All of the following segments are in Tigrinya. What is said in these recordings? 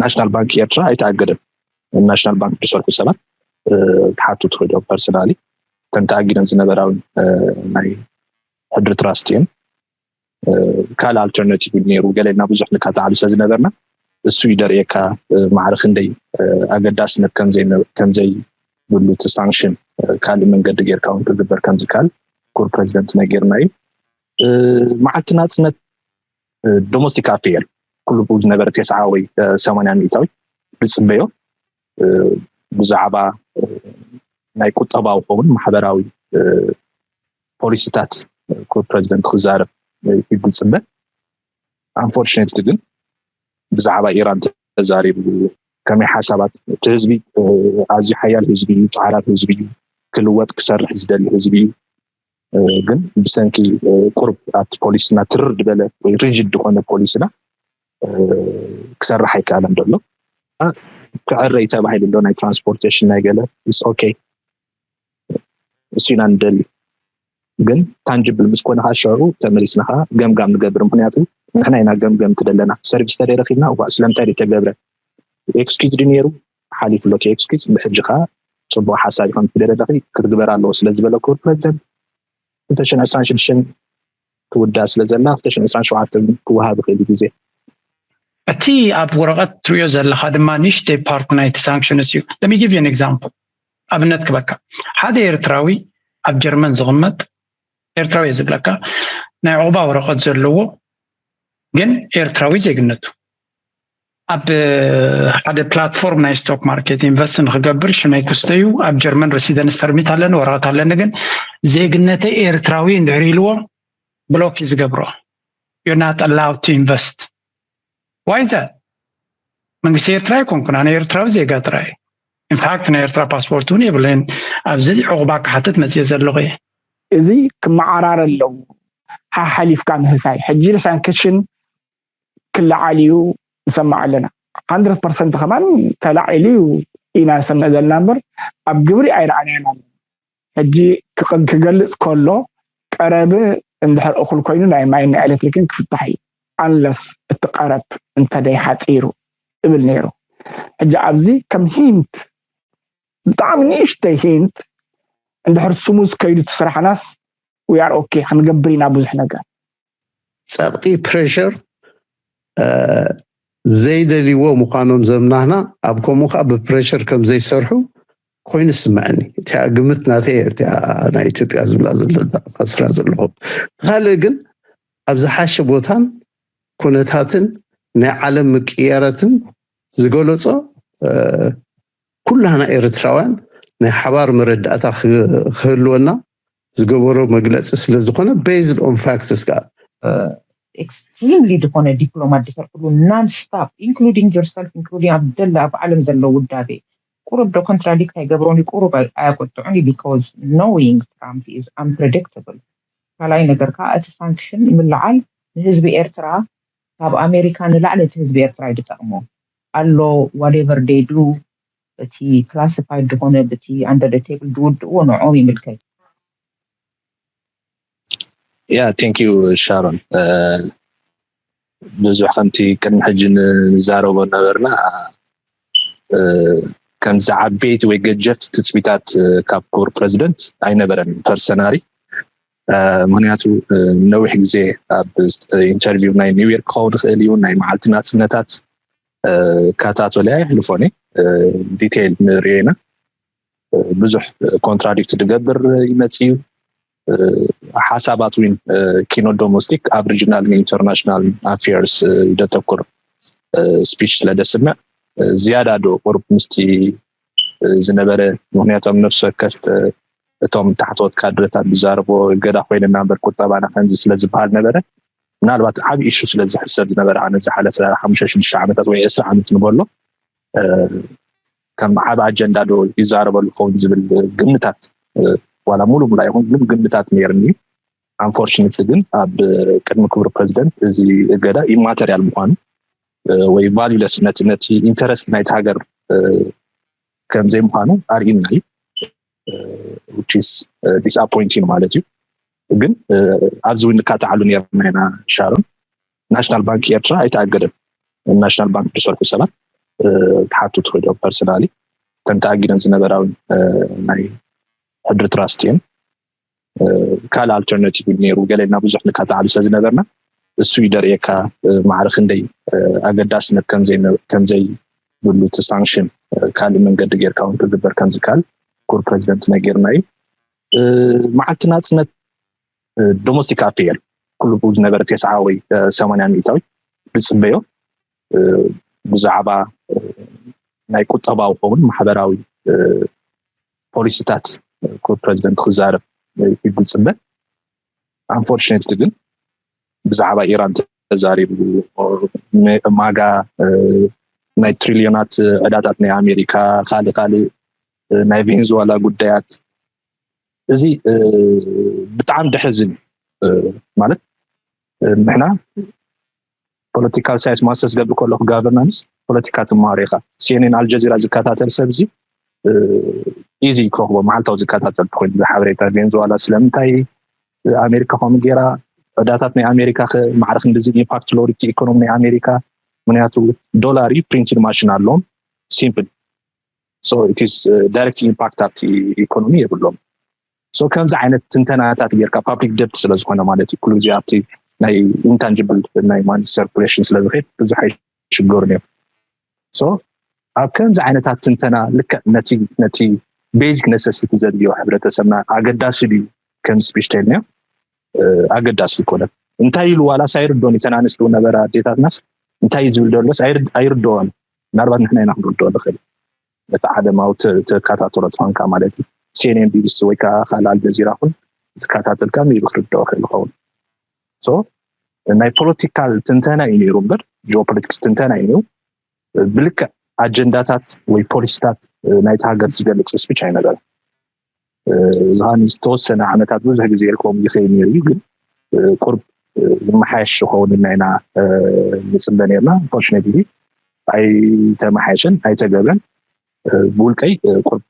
ናሽናል ባንክ ኤርትራ ኣይተኣገደን። ናሽናል ባንክ ዝሰርሑ ሰባት ክሓቱ ትኽእል እዮም። ፐርሰናሊ እተን ተኣጊደን ዝነበራ እውን ናይ ሕድሪ ትራስት እየን። ካልእ ኣልተርናቲቭ ነይሩ ገለ ኢልና ብዙሕ ንካታዓሉ ስለ ዝነበርና እሱ እዩ ደርእየካ ማዕረ ክንደይ ኣገዳስነት ከምዘይብሉ እቲ ሳንክሽን ካልእ መንገዲ ጌርካ እውን ክግበር ከምዝከኣል ክቡር ፕሬዚደንት ነጊርና እዩ። መዓልቲ ናፅነት ዶሞስቲክ ኣፌር ኩሉ ዝነበረ ተስዓ ወይ ሰማንያ ሚእታዊ ዝፅበዮ ብዛዕባ ናይ ቁጠባዊ ከውን ማሕበራዊ ፖሊሲታት ክቡር ፕሬዚደንት ክዛረብ ይግፅበ። ኣንፎርችነትሊ ግን ብዛዕባ ኢራን ተዛሪቡ ከመይ ሓሳባት እቲ ህዝቢ ኣዝዩ ሓያል ህዝቢ እዩ፣ ፃዕራም ህዝቢ እዩ፣ ክልወጥ ክሰርሕ ዝደሊ ህዝቢ እዩ። ግን ብሰንኪ ቁርብ ኣብቲ ፖሊስና ትርር ዝበለ ወይ ሪጅድ ዝኾነ ፖሊስና ክሰርሕ ኣይከኣለን ዘሎ። ክዕረይ ተባሂሉ ኣሎ ናይ ትራንስፖርቴሽን ናይ ገለ ኦኬ እሱ ኢና ንደሊ። ግን ታንጅብል ምስ ኮነ ከዓ ሽዑ ተመሊስና ከዓ ገምጋም ንገብር። ምክንያቱ ንሕና ኢና ገምገምቲ ዘለና። ሰርቪስ ተደይ ረኪብና እኳ ስለምንታይ ተገብረ ኤክስኪዝ ድዩ ነይሩ ሓሊፉ ኣሎ ኤክስኪዝ ብሕጂ ከዓ ፅቡቅ ሓሳብ ይኮን ትደለለኺ ክትግበር ኣለዎ ስለ ዝበለ ክቡር ፕሬዚደንት ክልተ ሽሕን ዕስራን ሽዱሽተን ትውዳእ ስለ ዘላ ክልተ ሽሕን ዕስራን ሸውዓተን ክወሃብ ይኽእል ግዜ። እቲ ኣብ ወረቐት ትሪኦ ዘለኻ ድማ ንእሽተይ ፓርት ናይቲ ሳንክሽንስ እዩ። Let me give you an example። ኣብነት ክበካ ሓደ ኤርትራዊ ኣብ ጀርመን ዝቕመጥ ኤርትራዊ ዝብለካ ናይ ዑቕባ ወረቐት ዘለዎ ግን ኤርትራዊ ዜግነቱ ኣብ ሓደ ፕላትፎርም ናይ ስቶክ ማርኬት ኢንቨስት ንክገብር ሽመይ ክስተዩ ኣብ ጀርመን ሬሲደንስ ፐርሚት ኣለኒ ወረቐት ኣለኒ ግን ዜግነተይ ኤርትራዊ እንድሕር ኢልዎ ብሎክ እዩ ዝገብሮ። You're not allowed to invest. Why is that? መንግስቲ ኤርትራ ኣይኮንኩን ኣነ ኤርትራዊ ዜጋ ጥራይ። ኢንፋክት ናይ ኤርትራ ፓስፖርት እውን የብለይን። ኣብዚ ዕቑባ ክሓትት መፅየ ዘለኹ እየ። እዚ ክመዓራረ ኣለዎ። ሓሓሊፍካ ምህሳይ ሕጂ ሳንክሽን ክለዓል እዩ ንሰማዕ ኣለና። ሓንድረድ ፐርሰንት ከማን ተላዒሉ እዩ ኢና ንሰምዕ ዘለና እምበር ኣብ ግብሪ ኣይረኣናያን ኣለና። ሕጂ ክገልፅ ከሎ ቀረብ እንድሕር እኹል ኮይኑ ናይ ማይን ናይ ኤሌክትሪክን ክፍታሕ እዩ። ኣንለስ እቲ ቀረብ እንተደይ ሓፂሩ እብል ነይሩ። ሕጂ ኣብዚ ከም ሂንት ብጣዕሚ ንእሽተይ ሂንት እንድሕር ስሙዝ ከይዱ እቲ ስራሕናስ we are okay ክንገብር ኢና ብዙሕ ነገር። ፀቕጢ ፕሬሸር ዘይደልይዎ ምዃኖም ዘምናህና ኣብ ከምኡ ከዓ ብፕሬሸር ከም ዘይሰርሑ ኮይኑ ዝስምዐኒ። እቲኣ ግምት ናተይ እያ እቲኣ ናይ ኢትዮጵያ ዝብላ ዘሎ ዝጠቕሳ ስራ ዘለኹ። ካልእ ግን ኣብ ዝሓሸ ቦታን ኩነታትን ናይ ዓለም ምቅያራትን ዝገለጾ ኩላህና ኤርትራውያን ናይ ሓባር መረዳእታ ክህልወና ዝገበሮ መግለፂ ስለ ዝኾነ based on facts ከዓ extremely ዝኾነ ዲፕሎማት ዝሰርሕሉ non stop including yourself including ኣብ ደለ ኣብ ዓለም ዘሎ ውዳቤ ቁሩብ ዶ ኮንትራዲክት ኣይገብሮን እዩ ቁሩብ ኣያቆጥዑን እዩ because knowing Trump is unpredictable ካልኣይ ነገር ከዓ እቲ ሳንክሽን ምልዓል ንህዝቢ ኤርትራ ካብ ኣሜሪካ ንላዕሊ እቲ ህዝቢ ኤርትራ እዩ ዝጠቕሞ ኣሎ whatever they do እቲ classified ዝኾነ ብቲ under the table ዝውድእዎ ንዕኦም ይምልከት። Yeah, thank you ሻሮን። ብዙሕ ከምቲ ቅድሚ ሕጂ ንዛረቦ ነበርና ከምዚ ዓበይቲ ወይ ገጀፍቲ ትፅቢታት ካብ ክቡር ፕረዚደንት ኣይነበረን ፐርሰናሊ። ምክንያቱ ነዊሕ ግዜ ኣብ ኢንተርቪው ናይ ኒውዮርክ ክኸውን ይኽእል እዩ ናይ መዓልቲ ናፅነታት ከታተለ ኣይሕልፎን ዲቴይል ንሪኦ ኢና። ብዙሕ ኮንትራዲክት ዝገብር ይመፅ እዩ። ሓሳባት ዊን ኪኖ ዶሞስቲክ ኣብ ሪጅናል ኢንተርናሽናል ኣፌርስ ይደተኩር ስፒች ስለ ደስምዕ ዝያዳ ዶ ቁርብ ምስቲ ዝነበረ ምክንያቱ ኣብ ነፍሲ ወከፍ እቶም ታሕተዎት ካድረታት ዝዛረቦ እገዳ ኮይነ እናንበር ቁጠባና ከምዚ ስለ ዝበሃል ነበረ ምናልባት ዓብ ኢሹ ስለ ዝሕሰብ ዝነበረ ኣነ ዝሓለፈ ሓሙሽተ ሽዱሽተ ዓመታት ወይ ዕስራ ዓመት ንበሎ ከም ዓብ ኣጀንዳ ዶ ይዛረበሉ ኸውን ዝብል ግምታት ዋላ ሙሉ ሙላ ይኹን ግን ግምታት ነይርኒ። ኣንፎርችነትሊ ግን ኣብ ቅድሚ ክቡር ፕረዚደንት እዚ እገዳ ኢማተሪያል ምዃኑ ወይ ቫሉለስ ነቲ ነቲ ኢንተረስት ናይቲ ሃገር ከም ዘይምዃኑ ኣርእዩና እዩ which is disappointing ማለት እዩ። ግን ኣብዚ እውን ንካታዓሉ ነርና ኢና ሻሮን ናሽናል ባንክ ኤርትራ ኣይተኣገደን። ናሽናል ባንክ ዝሰርሑ ሰባት ትሓቱ ትኽእልዮ personally። ተንተኣጊደን ዝነበራ ናይ ሕድሪ ትራስት እየን። ካልእ ኣልተርናቲቭ ነይሩ ገለና ብዙሕ ንካተዓሉ ስለ ዝነበርና፣ እሱ ይደርእየካ ማዕረ ክንደይ ኣገዳስነት ከምዘይብሉ እቲ ሳንክሽን ካልእ መንገዲ ጌርካ እውን ክግበር ከምዝካል ኩር ፕሬዚደንት ነጊርና እዩ። መዓልቲ ናፅነት ዶሞስቲክ ኣፌር ኩሉ ዝነበረ ተስዓ ወይ ሰማንያ ሚእታዊ ዝፅበዮ ብዛዕባ ናይ ቁጠባዊ ከውን ማሕበራዊ ፖሊሲታት ኩር ፕሬዚደንት ክዛረብ ይፅበ። ኣንፎርችነትሊ ግን ብዛዕባ ኢራን ተዛሪቡ፣ ማጋ ናይ ትሪልዮናት ዕዳታት ናይ ኣሜሪካ፣ ካልእ ካልእ ናይ ቬንዙዋላ ጉዳያት፣ እዚ ብጣዕሚ ደሕዝን ማለት ንሕና ፖለቲካል ሳይንስ ማስተርስ ገብር ከለኩ ጋቨርናንስ ፖለቲካ ትማሃሮ ኢኻ። ሲኤንኤን ኣልጀዚራ ዝከታተል ሰብ እዚ ኢዚ ክረክቦ መዓልታዊ ዝከታተል ኮይኑ ሓበሬታ ቬንዙዋላ ስለምንታይ ኣሜሪካ ከምኡ ገይራ ዕዳታት ናይ ኣሜሪካ ማዕረ ክንድዚ ኢምፓክት ሎሪቲ ኢኮኖሚ ናይ ኣሜሪካ ምክንያቱ ዶላር እዩ ፕሪንቲንግ ማሽን ኣለዎም ሲምፕል ዳይሬክት ኢምፓክት ኣብቲ ኢኮኖሚ የብሎም። ከምዚ ዓይነት ትንተናታት ጌርካ ፓብሊክ ደብት ስለዝኮነ ማለት እዩ ኩሉ ግዜ ኣብቲ ናይ ኢንታንጅብል ናይ ማኒ ሰርኩሌሽን ስለዝኸድ ብዙሕ ኣይሽገሩን እዮም። ኣብ ከምዚ ዓይነታት ትንተና ልክዕ ነቲ ነቲ ቤዚክ ነሰሲቲ ዘድልዮ ሕብረተሰብና ኣገዳሲ ድዩ ከም ስፒች ተልናዮ ኣገዳሲ ይኮነ እንታይ ኢሉ ዋላ ሳይርዶን ተናንስ ነበረ ኣዴታትናስ እንታይ ዝብል ደሎስ ኣይርድኦን ምናልባት ንሕና ኢና ክንርድኦ ንኽእል ነቲ ዓለማዊ ተከታተሎ ትኾንካ ማለት እዩ ሲኤንኤን ቢቢሲ ወይ ከዓ ካልእ ኣልጀዚራ ኩን ዝከታተልካ ሜቢ ክርድኦ ክእል ይኸውን ናይ ፖለቲካል ትንተና እዩ ነይሩ እምበር ጂኦፖለቲክስ ትንተና እዩ ነይሩ ብልክዕ ኣጀንዳታት ወይ ፖሊሲታት ናይቲ ሃገር ዝገልፅ ስፒች ኣይነበረ ዝሃኒ ዝተወሰነ ዓመታት ብዙሕ ግዜ ኢልኮም ይኸይድ ነይሩ እዩ ግን ቁርብ ዝመሓየሽ ክኸውን ኢልና ኢና ንፅበ ነርና ፎርሽነትሊ ኣይተመሓየሸን ኣይተገብረን ብውልቀይ ቁርብ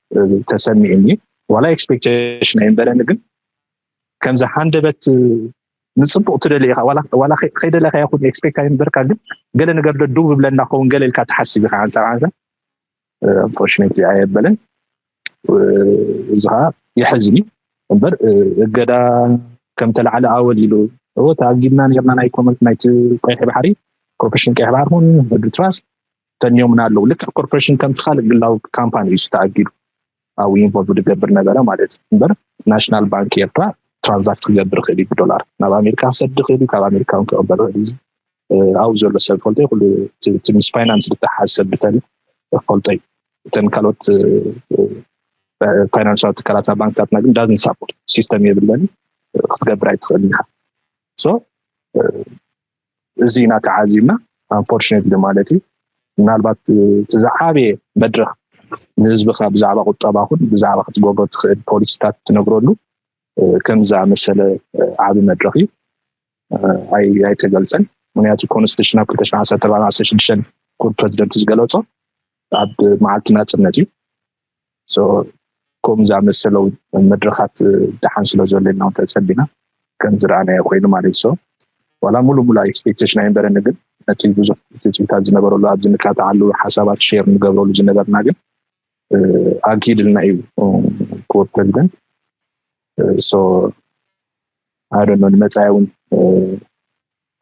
ተሰሚዑኒ ዋላ ኤክስፔክቴሽን ኣይንበረኒ ግን ከምዚ ሃንደበት ንፅቡቅ ትደሊ ኢኻ ዋላ ከይደለካ ይኹን ኤክስፔክት ኣይንበርካ ግን ገለ ነገር ዶ ዱብ ብለና ከውን ገለ ኢልካ ትሓስብ ኢኻ ሓንሳብ ሓንሳብ ኣንፎርሽነትሊ ኣየበለን እዚ ከዓ የሐዝን እዩ እምበር እገዳ ከም ተላዕለ ኣወል ኢሉ እዎ ተኣጊድና ነርና ናይ ኮመንት ናይቲ ቀይሕ ባሕሪ ኮርፖሬሽን ቀይሕ ባሕሪ ኹን ህድሪ ትራስት ተንዮምና ኣለዉ ልክዕ ኮርፖሬሽን ከምቲ ካልእ ግላዊ ካምፓኒ እዩ ተኣጊዱ ኣብ ኢንቮልቭ ዝገብር ነበረ ማለት እዩ እምበር ናሽናል ባንክ ኤርትራ ትራንዛክት ክገብር ይኽእል እዩ ብዶላር ናብ ኣሜሪካ ክሰድ ይኽእል እዩ ካብ ኣሜሪካ እውን ክቕበል ይኽእል እዩ ኣብኡ ዘሎ ሰብ ፈልጦ ኩሉ ምስ ፋይናንስ ዝተሓዝ ሰብ ዝፈልጥ ፈልጦ እዩ እተን ካልኦት ፋይናንሳዊ ትካላትና ባንክታትና ግን ዳዝን ሳፖርት ሲስተም የብለን ክትገብር ኣይትኽእል ኢኻ እዚ ኢና ተዓዚብና ኣንፎርሽነትሊ ማለት እዩ ምናልባት እቲ ዝዓበየ መድረክ ንህዝብካ ብዛዕባ ቁጠባ ኩን ብዛዕባ ክትገብሮ ትኽእል ፖሊሲታት ትነግረሉ ከም ዝኣመሰለ ዓቢ መድረክ እዩ ኣይተገልፀን ምክንያቱ ኮንስቲቱሽን ኣብ ክልተ ሽሕን ዓሰርተ ኣርባዕተን ዓሰርተ ሽዱሽተን ኩር ፕረዚደንት ዝገለፆ ኣብ መዓልቲ ናፅነት እዩ ከም ዝኣመሰለው መድረካት ደሓን ስለ ዘሎ ኢና ተፀቢና ከም ዝረኣናዮ ኮይኑ ማለት እዩ ዋላ ሙሉ ሙሉ ኤክስፔክቴሽን ኣይንበረኒ ግን ነቲ ብዙሕ ትፅቢታት ዝነበረሉ ኣብ ዝንካተዓሉ ሓሳባት ሼር ንገብረሉ ዝነበርና ግን ኣግሂድልና እዩ ክቡር ፕረዚደንት ኣይደኖ ንመፃኢ እውን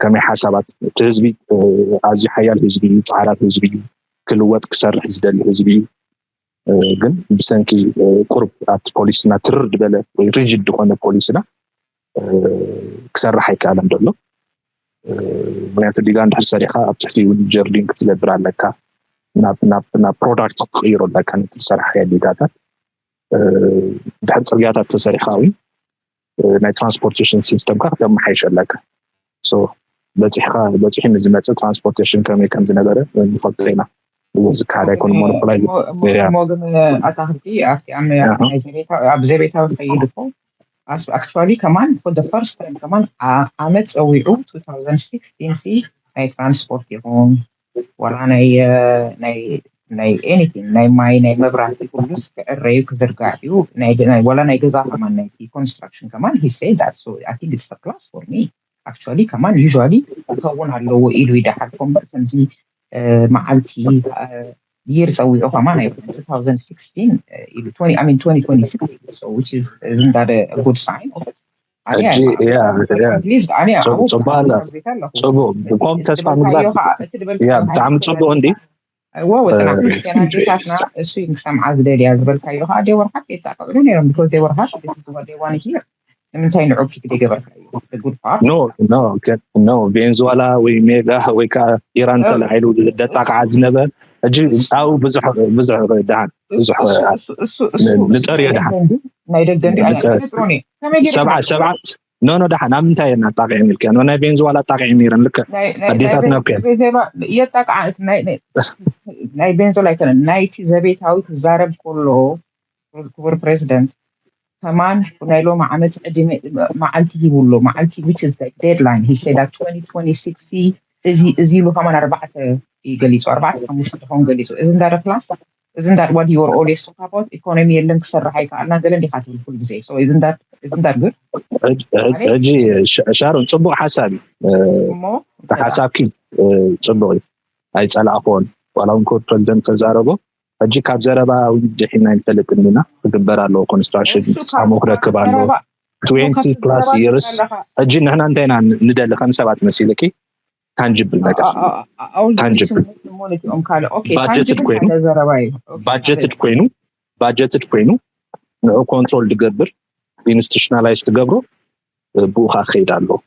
ከመይ ሓሳባት እቲ ህዝቢ ኣዝዩ ሓያል ህዝቢ እዩ ፃዕራም ህዝቢ እዩ ክልወጥ ክሰርሕ ዝደሊ ህዝቢ እዩ ግን ብሰንኪ ቁርብ ኣብቲ ፖሊስና ትርር ዝበለ ወይ ሪጅድ ዝኾነ ፖሊስና ክሰርሕ ኣይከኣለን ዘሎ ምክንያቱ ዲጋ እንድሕር ሰሪኻ ኣብ ትሕቲ እውን ጀርዲን ክትገብር ኣለካ ናብ ፕሮዳክት ክትቕይሮ ኣለካ ነቲ ዝሰራሕካዮ ዲጋታት ድሕር ፅርግያታት ተሰሪሕካ እውን ናይ ትራንስፖርቴሽን ሲስተምካ ክተመሓይሽ ኣለካ በፂሕካ በፂሑ ንዝመፅእ ትራንስፖርቴሽን ከመይ ከም ዝነበረ ንፈልጦ ኢና እዎ ዝካድ ኣይኮነ ሞኖፖላይ ግን ኣታክልቲ ኣብቲ ኣብ ዘቤታዊ ከይድ እኮ ኣክቹዋሊ ከማን for the first time ከማን ዓመት ፀዊዑ two thousand sixteen ሲ ናይ ትራንስፖርት ይኹን ዋላ ናይ ናይ ናይ anything ናይ ማይ ናይ መብራህቲ ኩሉስ ክዕረዩ ክዝርጋዕ እዩ ዋላ ናይ ገዛ ከማን ናይ construction ከማን he said that so I think it's a plus for me actually ከማን usually ክኸውን ኣለዎ ኢሉ ይደሓልኩም በር ከምዚ መዓልቲ ይር ፀዊዑ ከማ ናይ two thousand sixteen ኢሉ twenty I mean twenty twenty-six ኢሉ so which is isn't that a good sign of it? ጽቡቅ ብኮም ተስፋ ምግባር ብጣዕሚ ጽቡቅ እንዲ ወ ወፅናዕናዴታትና እሱ ክሰምዓ ዝደልያ ዝበልካዮ ከዓ they were happy የጣቅዕሉ ነይሮም because they were happy this is what they want to hear ንምንታይ ንዑ ፒክ ዘይገበርካዮ good part no no no ቬንዙዋላ ወይ ሜጋ ወይ ከዓ ኢራን ተላዒሉ ደጣቅዓ ዝነበረ ሕጂ ኣብኡ ብዙሕ ብዙሕ ደሓን ብዙሕ ንጠርዮ ደሓን ናይ ደገ እንዲ ኣያ ጥሩኒ ከመይ ገይሩ ሰብዓ ሰብዓ no no ደሓን ኣብ ምንታይ እየን ኣጣቂዐን ኢልካ no ናይ ቬንዙዋላ ኣጣቂዐን ነይረን ልክዕ ኣዴታትና እኮ እየን የጣቅዓ ናይ ቬንዙዋላ ኣይኮነን ናይቲ ዘቤታዊ ክዛረብ ከሎ ክቡር ፕሬዚደንት ከማን ናይ ሎሚ ዓመት ዕድመ መዓልቲ ሂቡ ኣሎ መዓልቲ which is like deadline he said that twenty twenty-six እዚ እዚ ኢሉ ከማን ኣርባዕተ እዩ ገሊፁ ኣርባዕተ ሓሙሽተ ዝኾን ገሊፁ isn't that a plus isn't that what you are always talk about economy የለን ክሰርሕ ኣይከኣልና ገለ እንዲኻ ትብል ኩሉ ግዜ so isn't that isn't that good ሕጂ ሻሮን ፅቡቅ ሓሳብ እዩ እሞ ሓሳብኪ ፅቡቅ እዩ ኣይፀላእክዎን ዋላ እውን ክቡር ፕሬዚደንት ተዛረቦ ሕጂ ካብ ዘረባ እውን ድሒና ኣይንፈልጥን ኢና ክግበር ኣለዎ ኮንስትራክሽን ፃሙ ክረክብ ኣለዎ twenty plus years ሕጂ ንሕና እንታይ ኢና ንደሊ ከም ሰባት መሲልኪ ታንጅብል ነገር ታንጅብል ባጀትድ ኮይኑ ባጀትድ ኮይኑ ንዑ ኮንትሮል ዝገብር ኢንስቲቱሽናላይዝ ትገብሮ ብኡ ከዓ ክኸይድ ኣለዎ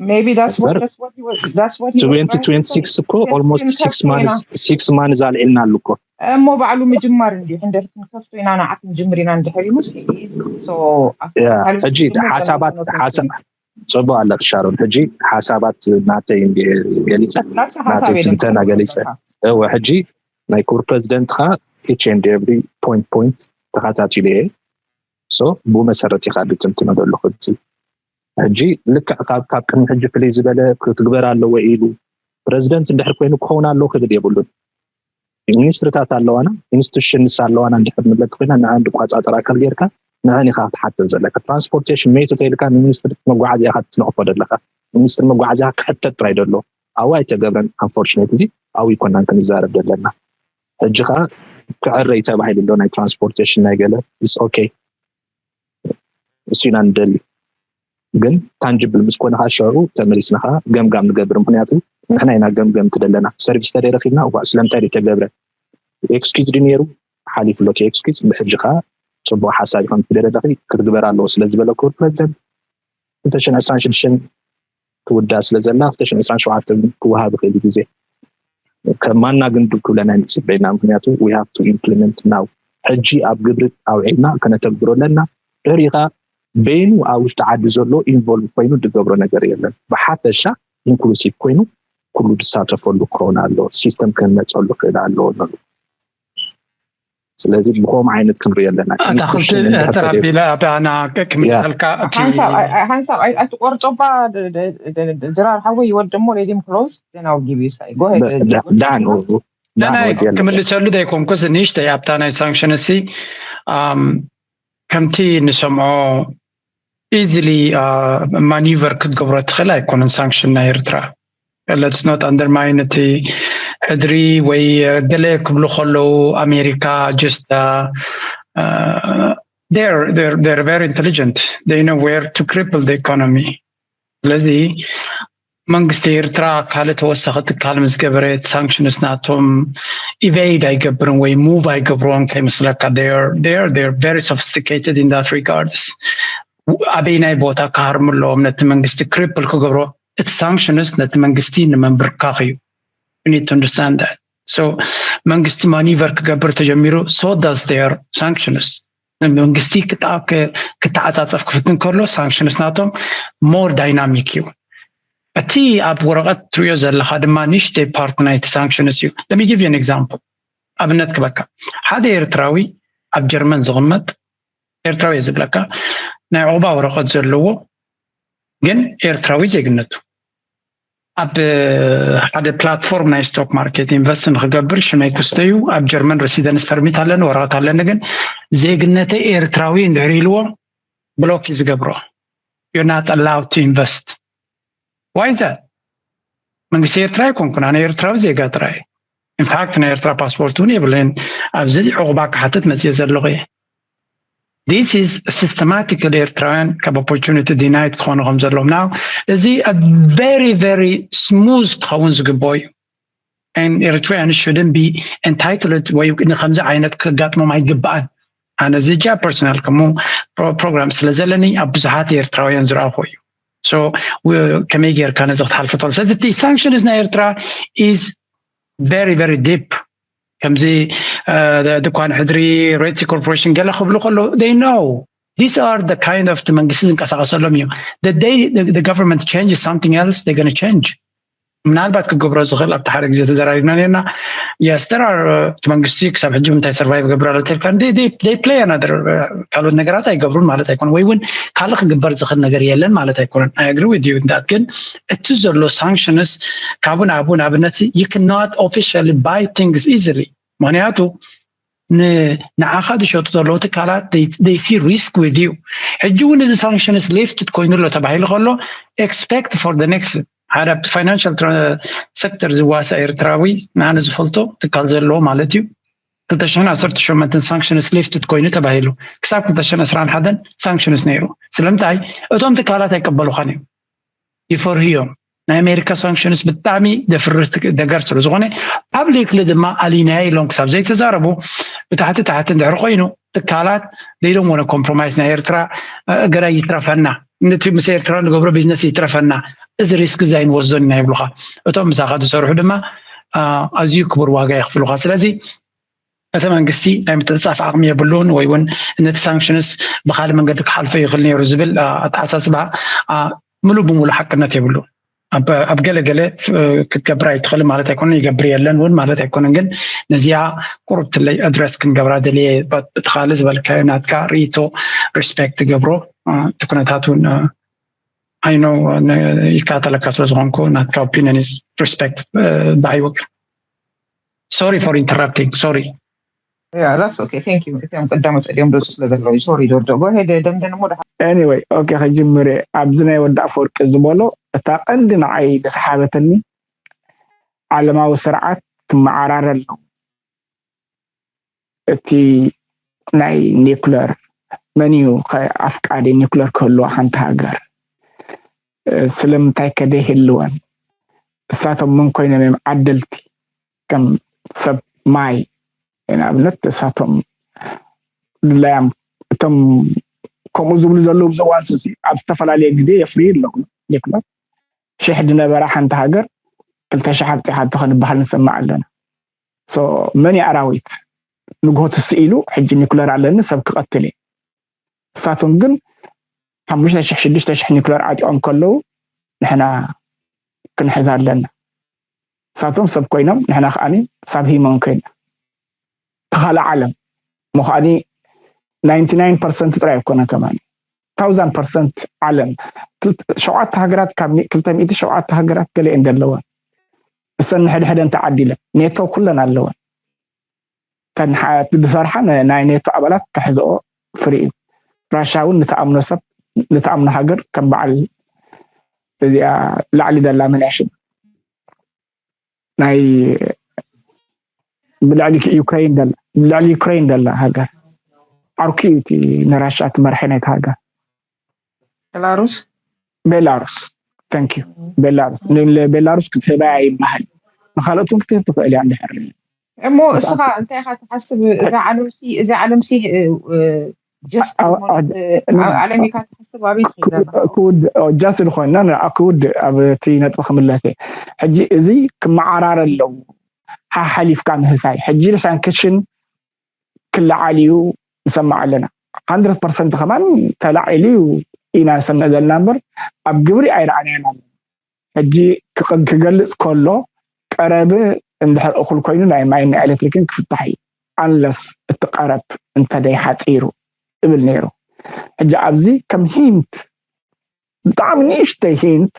maybe that's what that's what he was that's what he was trying to say. twenty twenty-six እኮ almost six months six months ኣልዒልና ኣሉ እኮ እሞ ባዕሉ ምጅማር እንዲ ሕንደር ክንከፍቶ ኢና ንዓ ክንጅምር ኢና እንድሕር ኢሉስ so ሕጂ ሓሳባት ሓሳብ ፅቡቅ ኣለክ ሻሮን ሕጂ ሓሳባት ናተይ ገሊፀ ናተይ ትንተና ገሊፀ እወ ሕጂ ናይ ክቡር ፕሬዚደንትካ each and every point point ተኸታቲሉ እየ so ብኡ መሰረት ኢካ ድትንትኖ ዘለኹ ሕጂ ልክዕ ካብ ካብ ቅድሚ ሕጂ ፍልይ ዝበለ ክትግበር ኣለዎ ኢሉ ፕረዚደንት እንድሕር ኮይኑ ክኸውን ኣለዎ ክብል የብሉን። ሚኒስትርታት ኣለዋና፣ ኢንስቲቱሽንስ ኣለዋና እንድሕር ንብለት ኮይና ንዓ እንድቋፃፀር ኣካል ጌርካ ንዐን ኢኻ ክትሓተት ዘለካ። ትራንስፖርቴሽን መይቱ ተይልካ ንሚኒስትሪ መጓዓዝያ ኢኻ ትነቕፎ ዘለካ። ሚኒስትሪ መጓዓዝያ ክሕተት ጥራይ ደሎ ኣብኡ ኣይተገብረን። ኣንፎርችኔትሊ ኣብኡ ኣይኮናን ክንዛረብ ዘለና። ሕጂ ከዓ ክዕረይ ተባሂሉ ኣሎ ናይ ትራንስፖርቴሽን ናይ ገለ ኢስ ኦኬ እሱ ኢና ንደሊ ግን ታንጅብል ምስ ኮነ ከዓ ሽዑ ተመሊስና ከዓ ገምጋም ንገብር ምክንያቱ ንሕና ኢና ገምገምቲ ደለና ሰርቪስ ተደይ ረኪብና እኳ ስለምንታይ ተገብረ ኤክስኪዝ ድዩ ነይሩ ሓሊፉ ኣሎ ኤክስኪዝ ብሕጂ ከዓ ፅቡቅ ሓሳብ ከም ትደለለኺ ክትግበር ኣለዎ ስለዝበለ ክቡር ፕረዚደንት ክልተ ሽሕን ዕስራን ሽዱሽተን ትውዳእ ስለ ዘላ ክልተ ሽሕን ዕስራን ሸውዓተን ክወሃብ ይኽእል ግዜ ከማና ግን ድብ ክብለና ንፅበ ኢና ምክንያቱ we have to implement now ሕጂ ኣብ ግብሪ ኣውዒልና ከነተግብሮ ኣለና ድሕሪኡ ከዓ በይኑ ኣብ ውሽጢ ዓዲ ዘሎ ኢንቮልቭ ኮይኑ ዝገብሮ ነገር የለን ብሓፈሻ ኢንክሉሲቭ ኮይኑ ኩሉ ዝሳተፈሉ ክኸውን ኣለዎ ሲስተም ክህነፀሉ ክእል ኣለዎ ነሉ ስለዚ ብከምኡ ዓይነት ክንሪኦ ኣለና ኣታክልቲ ተራቢለ ኣባና ክምሰልካ ሓንሳብ ኣይትቆርጦባ ድራር ሓወይ ይወድ ሞ ሌዲም ክሎዝ ዜናው ጊቢ ሳይ ዳን ክምልሰሉ ዘይኮንኩስ ንእሽተይ ኣብታ ናይ ሳንክሽን ሲ ከምቲ ንሰምዖ ኢዝሊ ማኒቨር ክትገብሮ ትኽእል ኣይኮነን ሳንክሽን ናይ ኤርትራ let's not undermine እቲ ሕድሪ ወይ ገለ ክብሉ ከለዉ ኣሜሪካ just they're very intelligent they know where to cripple the economy ስለዚ መንግስቲ ኤርትራ ካልእ ተወሳኺ ትካል ምስ ገበረ ሳንክሽንስ ናቶም ኢቨይድ ኣይገብርን ወይ ሙቭ ኣይገብርዎን ከይመስለካ very sophisticated in that regards ኣበይናይ ቦታ ክሃርሙ ኣለዎም ነቲ መንግስቲ ክሪፕል ክገብሮ እቲ ሳንክሽንስ ነቲ መንግስቲ ንምንብርካኽ እዩ need to understand that so መንግስቲ ማኒቨር ክገብር ተጀሚሩ so does their sanctions መንግስቲ ክተዓፃፀፍ ክፍትን ከሎ ሳንክሽንስ ናቶም more dynamic እዩ እቲ ኣብ ወረቐት ትሪኦ ዘለካ ድማ ንሽተይ ፓርት ናይቲ ሳንክሽንስ እዩ let me give you an example ኣብነት ክበካ ሓደ ኤርትራዊ ኣብ ጀርመን ዝቕመጥ ኤርትራዊ ዝብለካ ናይ ዑቕባ ወረቐት ዘለዎ ግን ኤርትራዊ ዜግነቱ ኣብ ሓደ ፕላትፎርም ናይ ስቶክ ማርኬት ኢንቨስት ንክገብር ሽመይ ክስቶ እዩ ኣብ ጀርመን ሬሲደንስ ፐርሚት ኣለኒ ወረቐት ኣለኒ ግን ዜግነተይ ኤርትራዊ እንድሕር ኢልዎ ብሎክ እዩ ዝገብሮ you're not allowed to invest why is that መንግስቲ ኤርትራ ኣይኮንኩን ኣነ ኤርትራዊ ዜጋ ጥራይ In fact ናይ ኤርትራ ፓስፖርት እውን የብለይን። ኣብዚ ዕቑባ ክሓትት መፅየ ዘለኹ እየ። This is systematic ኤርትራውያን ካብ opportunity denied ክኾኑ ከም ዘለዎም now። እዚ very very smooth ክኸውን ዝግብኦ እዩ። And Eritreans shouldn't be entitled ወይ ንከምዚ ዓይነት ክጋጥሞም ኣይግባኣን። ኣነ እዚ ጃ personal ከምኡ ፕሮግራም ስለ ዘለኒ ኣብ ብዙሓት ኤርትራውያን ዝረኣኹ እዩ። So ከመይ ጌርካ ነዚ ክትሓልፎ ትኽእል? ስለዚ እቲ sanctions ናይ ኤርትራ is very very deep። ከምዚ ድኳን ሕድሪ፣ Red Sea Corporation ገለ ክብሉ ከለዉ they know these are the kind of መንግስቲ ዝንቀሳቀሰሎም እዩ። The day the government changes something else they gonna change። ምናልባት ክገብሮ ዝኽእል ኣብቲ ሓደ ግዜ ተዘራሪብና ነርና። Yes there are እቲ መንግስቲ ክሳብ ሕጂ እንታይ survive ገብር ኣሎ ተልካ they play another ካልኦት ነገራት ኣይገብሩን ማለት ኣይኮነ ወይ እውን ካልእ ክግበር ዝኽእል ነገር የለን ማለት ኣይኮነን። I agree with you that ግን እቲ ዘሎ sanctions ካብኡ ናብኡ ንኣብነት you cannot officially buy things easily። ምክንያቱ ንዓኻ ዝሸጡ ዘለዉ ትካላት they see risk with you። ሕጂ እውን እዚ sanctions lifted ኮይኑ ኣሎ ተባሂሉ ከሎ expect for the next ሓደ ኣብቲ financial sector ዝዋሳእ ኤርትራዊ ንኣነ ዝፈልጦ ትካል ዘለዎ ማለት እዩ ክልተ ሽሕን ዓሰርተ ሸሞንተን sanctions lifted ኮይኑ ተባሂሉ ክሳብ ክልተ ሽሕን ዕስራን ሓደን sanctions ነይሩ። ስለምንታይ እቶም ትካላት ኣይቀበሉኻን እዮም ይፈርህዮም። ናይ ኣሜሪካ sanctions ብጣዕሚ ደፍርስ ነገር ስለ ዝኾነ publicly ድማ ኣሊናየ ኢሎም ክሳብ ዘይተዛረቡ ብታሕቲ ታሕቲ እንድሕር ኮይኑ ትካላት they don't wanna compromise። ናይ ኤርትራ ገዳይ ይትረፈና፣ ነቲ ምስ ኤርትራ ንገብሮ ቢዝነስ ይትረፈና፣ እዚ risk እዚ ኣይንወስዶን ኢና ይብሉኻ። እቶም ምሳኻ ዝሰርሑ ድማ ኣዝዩ ክቡር ዋጋ የኽፍሉኻ። ስለዚ እቲ መንግስቲ ናይ ምትዕፃፍ ዓቕሚ የብሉን ወይ እውን ነቲ sanctions ብካልእ መንገዲ ክሓልፎ ይኽእል ነይሩ ዝብል ኣተሓሳስባ ምሉእ ብምሉእ ሓቅነት የብሉን። ኣብ ገለ ገለ ክትገብር ኣይትኽእልን ማለት ኣይኮነን፣ ይገብር የለን እውን ማለት ኣይኮነን። ግን ነዚኣ ቁሩብ ትለይ address ክንገብራ ደልየ። ብቲ ካልእ ዝበልካዮ ናትካ ርእይቶ respect ገብሮ። እቲ ኩነታት እውን I know ይከታተለካ ስለ ዝኾንኩ ናትካ opinion is respect ብሃይወቅ። Sorry for interrupting, sorry. Yeah, that's okay. Thank you. እዚኦም ቀዳሞት እዚኦም ደሱ ስለ ዘለዉ sorry ዶዶ go ahead ደምደን ሞ Anyway okay ከጅምር ኣብዚ ናይ ወዲ ኣፈወርቂ ዝበሎ እታ ቀንዲ ንዓይ ዝሰሓበተኒ ዓለማዊ ስርዓት ክመዓራረ ኣለዎ። እቲ ናይ ኒኩለር መን እዩ ኣፍቃዲ ኒኩለር ክህልዋ ሓንቲ ሃገር ስለምንታይ ከደ ይህልወን እሳቶም ምን ኮይኖም እዮም ዓደልቲ ከም ሰብ ማይ ንኣብነት እሳቶም ድላያም እቶም ከምኡ ዝብሉ ዘለዉ ብዘዋንስ ኣብ ዝተፈላለየ ግዜ የፍርዩ ኣለዉ ኒኩለር ሽሕ ዝነበራ ሓንቲ ሃገር ክልተ ሽሕ ኣብፂሓቶ ክንበሃል ንሰማዕ ኣለና መን ኣራዊት ንግሆ ትስእ ኢሉ ሕጂ ኒኩለር ኣለኒ ሰብ ክቐትል እየ እሳቶም ግን ሓሙሽተ ሽሕ ሽዱሽተ ሽሕ ኒኩለር ዓጢቖም ከለዉ ንሕና ክንሕዝ ኣለና እሳቶም ሰብ ኮይኖም ንሕና ከዓኒ ሳብ ሂሞን ኮይና ተኻለ ዓለም እሞ ከዓኒ ናይንቲ ናይን ፐርሰንት ጥራይ ኣይኮነን ከማኒ ታውዛንድ ፐርሰንት ዓለም ሸውዓተ ሃገራት ካብ ክልተ ሚእቲ ሸውዓተ ሃገራት ገለ እየን ዘለዋ እሰን ንሕድሕደን ተዓዲለን ኔቶ ኩለን ኣለወን ተን ዝሰርሓ ናይ ኔቶ ኣባላት ክሕዝኦ ፍሪ እዩ ራሻ እውን ንተኣምኖ ሰብ ንተኣምኖ ሃገር ከም በዓል እዚኣ ላዕሊ ዘላ መን ያሽም ናይ ብልዕሊ ዩክሬን ዘላ ብልዕሊ ዩክሬን ዘላ ሃገር ዓርኩ እዩ እቲ ንራሻ ትመርሐ ናይቲ ሃገር ቤላሩስ ቤላሩስ thank you ቤላሩስ ቤላሩስ ክትህባ ይበሃል ንካልኦት ክትህብ ትኽእል እያ እንድሕር እሞ እስኻ እንታይ ኢኻ ትሓስብ እዛ ዓለምሲ እዛ ዓለምሲ just ዓለም ኢካ ትሓስብ ኣበይ ክውድ just ዝኾንና ክውድ ኣብ እቲ ነጥቢ ክምለስ ሕጂ እዚ ክመዓራረ ኣለዉ ሓሓሊፍካ ምህሳይ ሕጂ ሳንክሽን ክለዓል እዩ ንሰማዕ ኣለና ሓንድረት ፐርሰንት ከማን ተላዒሉ እዩ ኢና ንሰምዕ ዘለና እምበር ኣብ ግብሪ ኣይረኣናያን ኣለና ሕጂ ክገልፅ ከሎ ቀረብ እንድሕር እኹል ኮይኑ ናይ ማይን ኤሌክትሪክን ክፍታሕ እዩ unless እቲ ቀረብ እንተደይ ሓፂሩ እብል ነይሩ ሕጂ ኣብዚ ከም ሂንት ብጣዕሚ ንእሽተይ ሂንት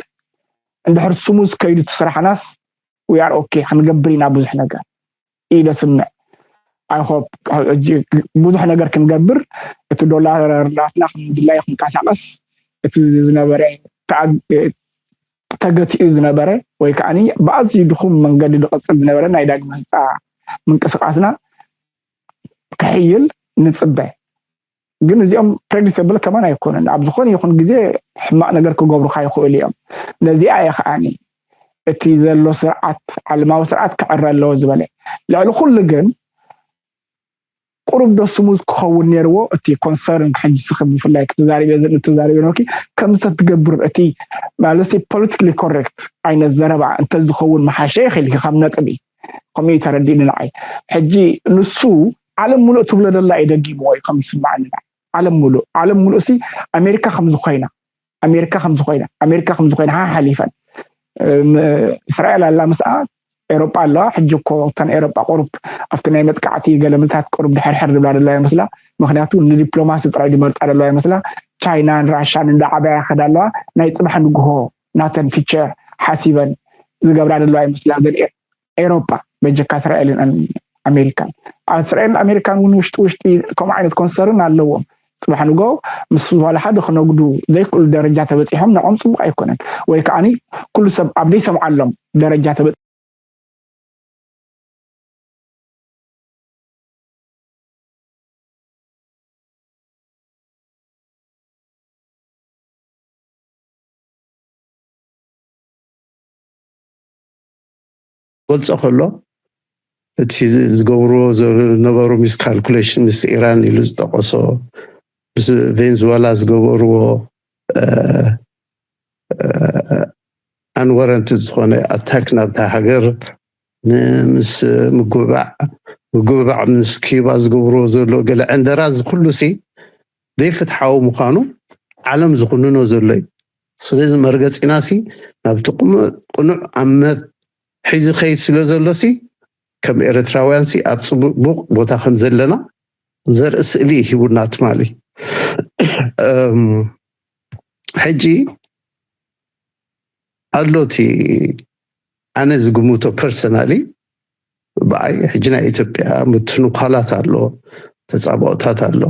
እንድሕር smooth ከይዱ እቲ ስራሕናስ we are okay ክንገብር ኢና ብዙሕ ነገር ኢለ ስምዕ I hope ብዙሕ ነገር ክንገብር እቲ ዶላር ናትና ከም ድላዩ ክንቀሳቀስ እቲ ዝነበረ ተገቲኡ ዝነበረ ወይ ከዓ ብኣዝዩ ድኹም መንገዲ ዝቐፅል ዝነበረ ናይ ዳግመ ህንፃ ምንቅስቃስና ክሕይል ንፅበ። ግን እዚኦም ፕሬዲክተብል ከማን ኣይኮኑን። ኣብ ዝኾነ ይኹን ግዜ ሕማቕ ነገር ክገብሩካ ይኽእሉ እዮም። ነዚኣ እየ ከዓኒ እቲ ዘሎ ስርዓት፣ ዓለማዊ ስርዓት ክዕረ ኣለዎ ዝበለ። ልዕሊ ኩሉ ግን ቁሩብ ዶ ስሙዝ ክኸውን ነይርዎ እቲ ኮንሰርን ሕጂ ስኽብ ብፍላይ ክትዛሪብ እየ ዝርኢ ትዛሪብ ነኪ ከምዚ ትገብር እቲ ማለት ፖለቲካሊ ኮሬክት ዓይነት ዘረባ እንተዝኸውን መሓሸ ይኽእል ካብ ነጥቢ ከምኡ እዩ ተረዲእኒ ንዓይ። ሕጂ ንሱ ዓለም ሙሉእ ትብሎ ደላ እዩ ደጊምዎ እዩ ከም ዝስማዓኒ። ዓለም ሙሉእ ዓለም ሙሉእ ሲ ኣሜሪካ ከም ዝኾይና ኣሜሪካ ከም ዝኾይና ኣሜሪካ ከም ዝኾይና ሓሓሊፈን እስራኤል ኣላ ምስኣ ኤሮጳ ኣለዋ። ሕጂ እኮ እተን ኤሮጳ ቁሩብ ኣብቲ ናይ መጥቃዕቲ ገለምልታት ቁሩብ ድሕርሕር ዝብላ ዘለዋ ይመስላ። ምክንያቱ ንዲፕሎማሲ ጥራይ ዝመርፃ ዘለዋ ይመስላ። ቻይናን ራሻን እንዳዓበያ ከዳ ኣለዋ። ናይ ፅባሕ ንግሆ ናተን ፊቸር ሓሲበን ዝገብራ ዘለዋ ይመስላ። ዘን ኤሮጳ በጀካ እስራኤልን ኣሜሪካን። እስራኤልን ኣሜሪካን እውን ውሽጢ ውሽጢ ከምኡ ዓይነት ኮንሰርን ኣለዎም። ፅባሕ ንጎ ምስ ዋላ ሓደ ክነጉዱ ዘይክእሉ ደረጃ ተበፂሖም ንዕኦም ፅቡቅ ኣይኮነን። ወይ ከዓ ኩሉ ሰብ ኣብ ዘይሰምዓሎም ደረጃ ተበ ገልጾ ከሎ እቲ ዝገብርዎ ዝነበሩ ሚስ ካልኩሌሽን ምስ ኢራን ኢሉ ዝጠቀሶ ምስ ቬንዙዌላ ዝገበርዎ ኣንወረንት ዝኾነ ኣታክ ናብታ ሃገር ንምስ ምግብባዕ ምግብባዕ ምስ ኪባ ዝገብርዎ ዘሎ ገለ ዕንደራ እዚ ኩሉ ሲ ዘይፍትሓዊ ምዃኑ ዓለም ዝኹንኖ ዘሎ እዩ። ስለዚ መርገፂና ሲ ናብቲ ቅኑዕ ኣመት ሒዚ ከይድ ስለ ዘሎ ሲ ከም ኤርትራውያን ሲ ኣብ ፅቡቅ ቦታ ከም ዘለና ዘርኢ ስእሊ እዩ ሂቡና ትማሊ። ሕጂ ኣሎ እቲ ኣነ ዝግምቶ ፐርሰናሊ ብኣይ ሕጂ ናይ ኢትዮጵያ ምትንኳላት ኣሎ፣ ተፃባኦታት ኣሎ።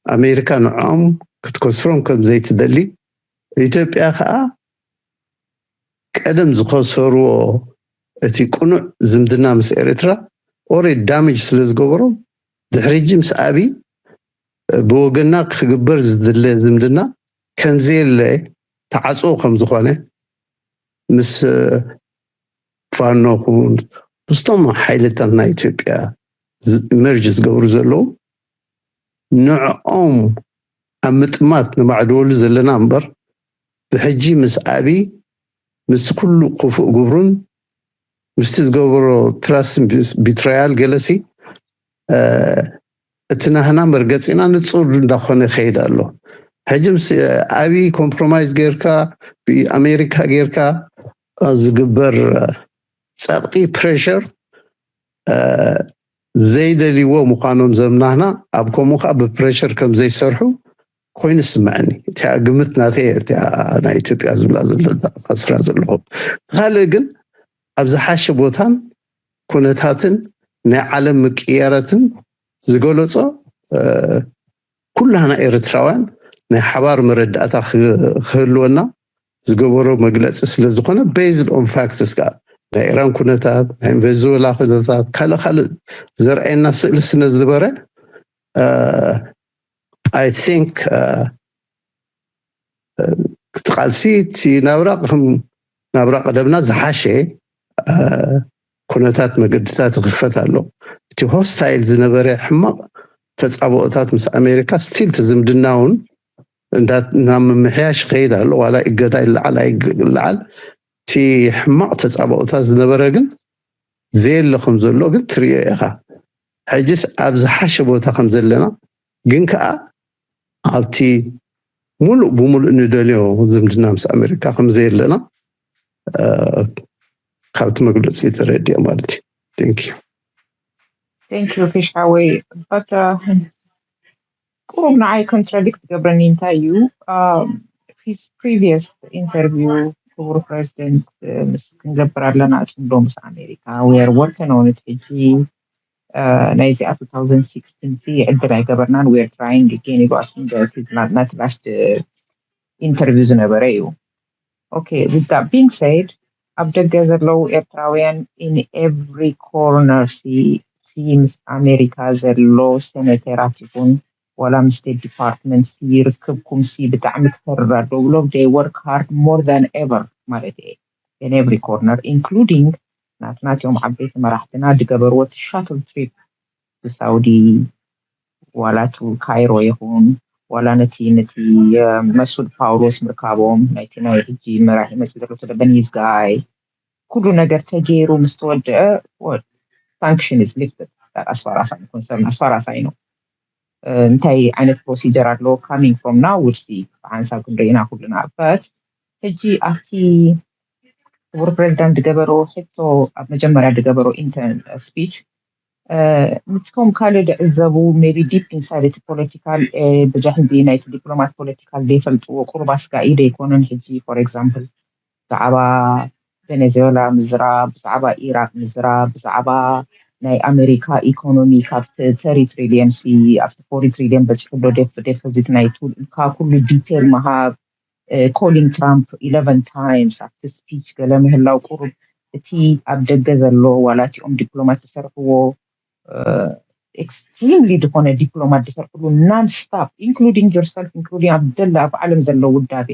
ኣሜሪካ ንዕኦም ክትከስሮም ከም ዘይትደሊ ኢትዮጵያ ከዓ ቀደም ዝኸሰርዎ እቲ ቅኑዕ ዝምድና ምስ ኤርትራ ኦሬዲ ዳሜጅ ስለ ዝገበሮም ድሕሪ ሕጂ ምስ ኣብይ ብወገንና ክግበር ዝድለ ዝምድና ከምዘየለ ተዓፅዎ ከም ዝኾነ ምስ ፋኖ ኹን ምስቶም ሓይልታት ናይ ኢትዮጵያ ኢመርጅ ዝገብሩ ዘለዉ ንዕኦም ኣብ ምጥማት ንማዕድወሉ ዘለና እምበር ብሕጂ ምስ ኣብይ ምስቲ ኩሉ ክፉእ ግብሩን ምስቲ ዝገበሮ ትራስት ቢትራያል ገለሲ እቲ ናህና መርገፂና ንፁር እንዳኾነ ይኸይድ ኣሎ። ሕጂ ምስ ኣብይ ኮምፕሮማይዝ ጌርካ ብኣሜሪካ ጌርካ ዝግበር ፀቕጢ ፕሬሸር ዘይደልይዎ ምዃኖም ዘምናህና ኣብ ከምኡ ከዓ ብፕሬሸር ከም ዘይሰርሑ ኮይኑ ስምዐኒ። እቲኣ ግምት ናተይ እቲኣ ናይ ኢትዮጵያ ዝብላ ዘሎ ዝጠቐስራ ዘለኹ። ካልእ ግን ኣብ ዝሓሸ ቦታን ኩነታትን ናይ ዓለም ምቅያራትን ዝገለጾ ኩላህና ኤርትራውያን ናይ ሓባር መረዳእታ ክህልወና ዝገበሮ መግለፂ ስለ ዝኾነ based on facts ከዓ ናይ ኢራን ኩነታት ናይ ቬንዙዌላ ኩነታት ካልእ ካልእ ዘርኣየና ስእሊ ስለ ዝነበረ I think እቲ ቃልሲ እቲ ናብራ ከም ናብራ ቀደምና ዝሓሸ ኩነታት መገድታት ይኽፈት ኣሎ። እቲ ሆስታይል ዝነበረ ሕማቕ ተፃብኦታት ምስ ኣሜሪካ ስቲል እቲ ዝምድና እውን ናብ ምምሕያሽ ይኸይድ ኣሎ። ዋላ እገዳ ይለዓል ኣይለዓል እቲ ሕማቕ ተፃብኦታት ዝነበረ ግን ዘየለ ከም ዘሎ ግን ትሪኦ ኢኻ። ሕጅስ ኣብ ዝሓሸ ቦታ ከም ዘለና ግን ከዓ ኣብቲ ሙሉእ ብሙሉእ ንደልዮ ዝምድና ምስ ኣሜሪካ ከም ዘየለና ካብቲ መግለፂ ተረዲኦ ማለት እዩ። Thank you። Thank you ፊሽ ሓወይ but ቁሩብ ንዓይ ኮንትራዲክት ገብረኒ እንታይ እዩ his previous interview ክቡር ፕሬዚደንት ምስ ክንገብር ኣለና ፅምዶ ምስ ኣሜሪካ we are working on it ሕጂ ናይዚኣ two thousand sixteen ሲ ዕድል ኣይገበርናን we are trying again ኢሉ ኣስምዶ እቲ ዝናትና እቲ last interview ዝነበረ እዩ Okay, with that being said, ኣብ ደገ ዘለዉ ኤርትራውያን in every corner ሲ ምስ ኣሜሪካ ዘሎ ሴኔተራት ይኹን ዋላ ምስ ስቴት ዲፓርትመንት ሲ ርክብኩም ሲ ብጣዕሚ ክተርር ኣለዎ ብሎም they work hard more than ever ማለት እየ in every corner including ናትናትዮም ዓበይቲ መራሕትና ዝገበርዎ እቲ shuttle trip ብሳውዲ ዋላ ቱ ካይሮ ይኹን ዋላ ነቲ ነቲ መሱድ ፓውሎስ ምርካቦም ናይቲ ናይ ሕጂ መራሒ መፅኡ ዘሎ ተደበኒዝ ጋይ ኩሉ ነገር ተገይሩ ምስ ተወደአ sanction is lifted as far as I'm concerned as far as I know እንታይ ዓይነት procedure ኣለዎ coming from now ውርሲ ብሓንሳብ ክንርኢና ኩልና but ሕጂ ኣብቲ ክቡር ፕሬዚዳንት ዝገበሮ ሕቶ ኣብ መጀመርያ ዝገበሮ ኢንተር speech ምስቶም ካልእ ዝዕዘቡ maybe deep inside እቲ political ብጃ ህንዲ ናይቲ ዲፕሎማት political ዘይፈልጥዎ ቁሩብ ኣስጋኢ ዘይኮነን ሕጂ for example ብዛዕባ ቬኔዙዌላ ምዝራብ ብዛዕባ ኢራቅ ምዝራብ ብዛዕባ ናይ ኣሜሪካ ኢኮኖሚ ካብ ተሪ ትሪሊየን ሲ ኣብቲ ፎርቲ ትሪሊየን በፂሑ ዶ ዴፊሲት ናይቱ ኢልካ ኩሉ ዲቴል ምሃብ calling ትራምፕ eleven times ኣብቲ speech ገለ ምህላው ቁሩብ እቲ ኣብ ደገ ዘሎ ዋላ እቲኦም ዲፕሎማት ዝሰርሕዎ extremely ዝኾነ ዲፕሎማት ዝሰርሕሉ non stop including yourself including ኣብ ደለ ኣብ ዓለም ዘሎ ውዳቤ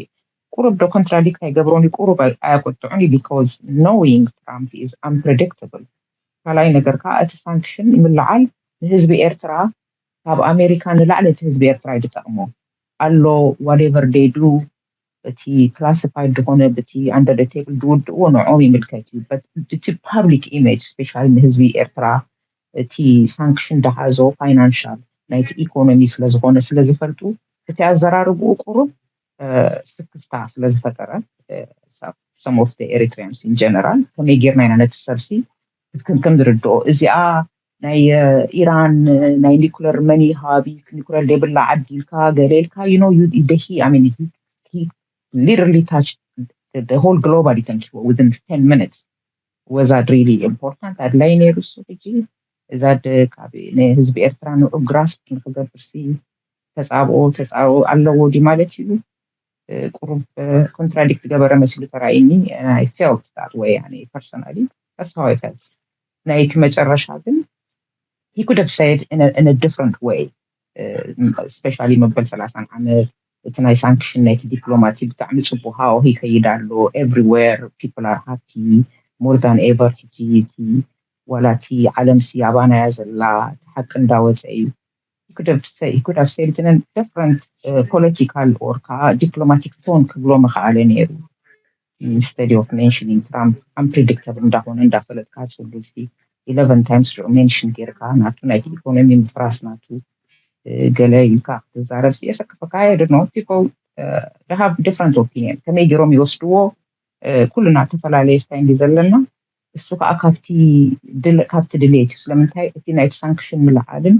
ቁሩብ ዶ contradict ኣይገብሮን እዩ ቁሩብ ኣያቆጥዑን እዩ because knowing ትራምፕ is unpredictable ካልኣይ ነገር ከዓ እቲ sanction ምልዓል ንህዝቢ ኤርትራ ካብ ኣሜሪካ ንላዕሊ እቲ ህዝቢ ኤርትራ እዩ ዝጠቕሞ ኣሎ whatever they do እቲ classified ዝኾነ ብቲ under the table ዝውድእዎ ንዕኦም ይምልከት እዩ እቲ public image specially ንህዝቢ ኤርትራ እቲ sanction ዝሓዞ financial ናይቲ ኢኮኖሚ ስለዝኾነ ስለዝፈልጡ እቲ ኣዘራርብኡ ቁሩብ ስክፍታ ስለዝፈጠረ some of the Eritreans in general ከመይ ጌርና ኢና ነቲ ሰብሲ ክትክንክን ዝርድኦ እዚኣ ናይ ኢራን ናይ ኒኩለር መን ይሃብ ኒኩለር ዘይብላ ዓዲ ኢልካ ገለ ኢልካ you know you the he I mean he literally touch the whole global ይተንኪዎ within ten minutes was that really important ኣድላይ ነይሩ እሱ ሕጂ እዛ ካብ ንህዝቢ ኤርትራ ንዑ grasp ንክገብር ሲ ተፃብኦ ተፃብኦ ኣለዎ ዲ ማለት እዩ ቁሩብ contradict ዝገበረ መሲሉ ተራእይኒ I felt that way ኣነ personally that's how I felt ናይቲ መጨረሻ ግን he could have said in a, in a different way especially መበል ሰላሳን ዓመት እቲ ናይ sanction ናይቲ ዲፕሎማሲ ብጣዕሚ ፅቡቅ ሃወ ይከይድ ኣሎ everywhere people are happy more than ever ሕጂ እቲ ዋላ እቲ ዓለም ሲ ኣባናያ ዘላ እቲ ሓቂ እንዳወፀ እዩ he could have said it in a different political or ከዓ diplomatic tone ክብሎ ምኽኣለ ነይሩ instead of mentioning ትራምፕ unpredictable እንዳኾነ እንዳፈለጥካ ዝብሉ ሲ eleven times ሽዑ mention ጌርካ ናቱ ናይቲ ኢኮኖሚ ምፍራስ ናቱ ገለ ኢልካ ክትዛረብ የሰክፈካ I don't know people have different opinion ከመይ ገይሮም ይወስድዎ ኩልና ዝተፈላለየ style ዘለና እሱ ከዓ ካብቲ ድሌት እዩ ስለምንታይ እቲ ናይ sanction ምልዓልን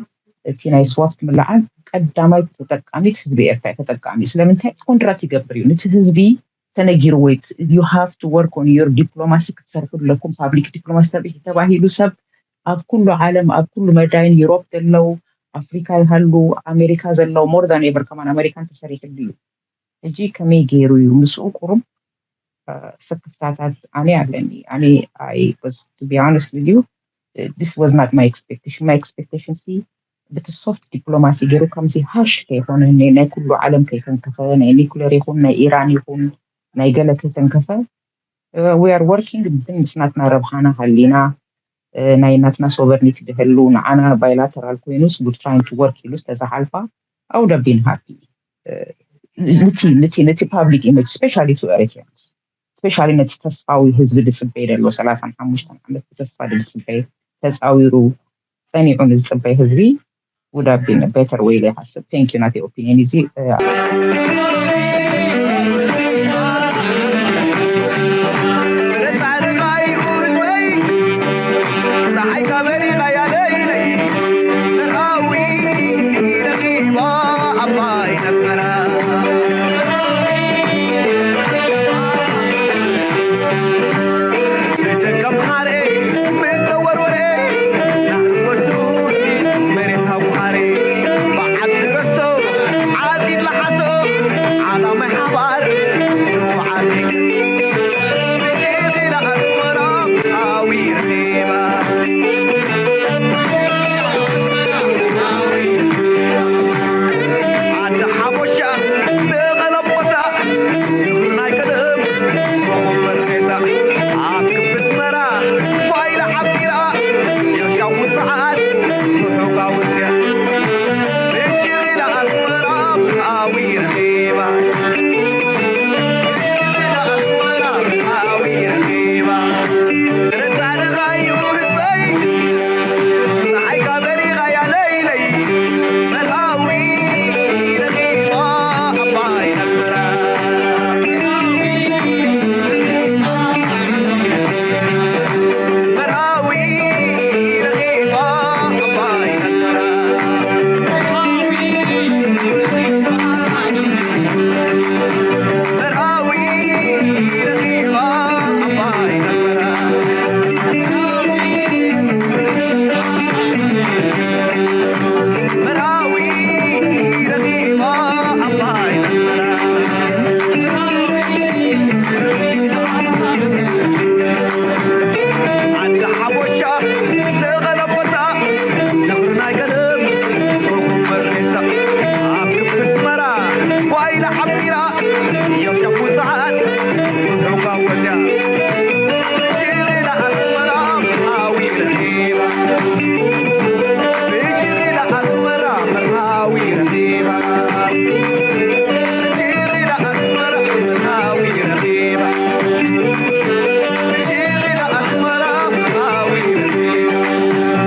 እቲ ናይ swift ምልዓል ቀዳማይ ተጠቃሚት ህዝቢ ኤርትራ ተጠቃሚ ስለምንታይ እቲ contract ይገብር እዩ ነቲ ህዝቢ ተነጊርዎ you have to work on your diplomacy ክትሰርሑ ኣለኩም public diplomacy ተባሂሉ ሰብ ኣብ ኩሉ ዓለም ኣብ ኩሉ መዳይን ዩሮፕ ዘለዉ ኣፍሪካ ይሃሉ ኣሜሪካ ዘለዉ more than ever ከማን ኣሜሪካን ተሰሪሕሉ እዩ ሕጂ ከመይ ገይሩ እዩ ምስኡ ቁሩብ ስክፍታታት ኣነ ኣለኒ ኣነ I was to be honest with you this was not my expectation my expectation ሲ ብቲ soft diplomacy ገይሩ ከምዚ harsh ከይኮነ ናይ ኩሉ ዓለም ከይተንከፈ ናይ ኒኩለር ይኹን ናይ ኢራን ይኹን ናይ ገለ ከይተንከፈ we are working ግን ምስ ናትና ረብሓና ሃሊና ናይ ናትና sovereignty ዝህሉ ንዓና bilateral ኮይኑስ we trying to work ኢሉስ ተዝሓልፋ I would have been happy ነቲ ነቲ ነቲ public image specially to Eritreans specially ነቲ ተስፋዊ ህዝቢ ዝፅበይ ዘሎ ሰላሳን ሓሙሽተን ዓመት ብተስፋ ዝፅበይ ተፃዊሩ ፀኒዑ ንዝፅበይ ህዝቢ would have been a better way ኢለ ይሓስብ thank you ናተይ opinion እዚ ሓቦሻ ንቐለቦሳ ዝኽሪ ናይ ቀደም ኮኾብ መርጌሳ ኣብ ክቢ ኣስመራ ኳይላ ዓቢራ የሻው ሰዓት ብሕጋዊ ሴር ብሽኺላ ኣስመራ ብርሃዊ ረኺባ። ብሽኺላ ኣስመራ ብርሃዊ ረኺባ። ርዳእ ንኻዩ ህዝበይ፣ ጸሓይካ በሪኻ እያ ለይለይ። መርሃዊ ረኺባ ኣባይ ኣስመራ። መርሃዊ ረኺባ ኣባይ ኣስመራ። መርሃዊ ረኺባ ኣባይ ኣስመራ። መርሃዊ ረኺባ ኣባይ ኣስመራ። ዓዲ ሓቦሻ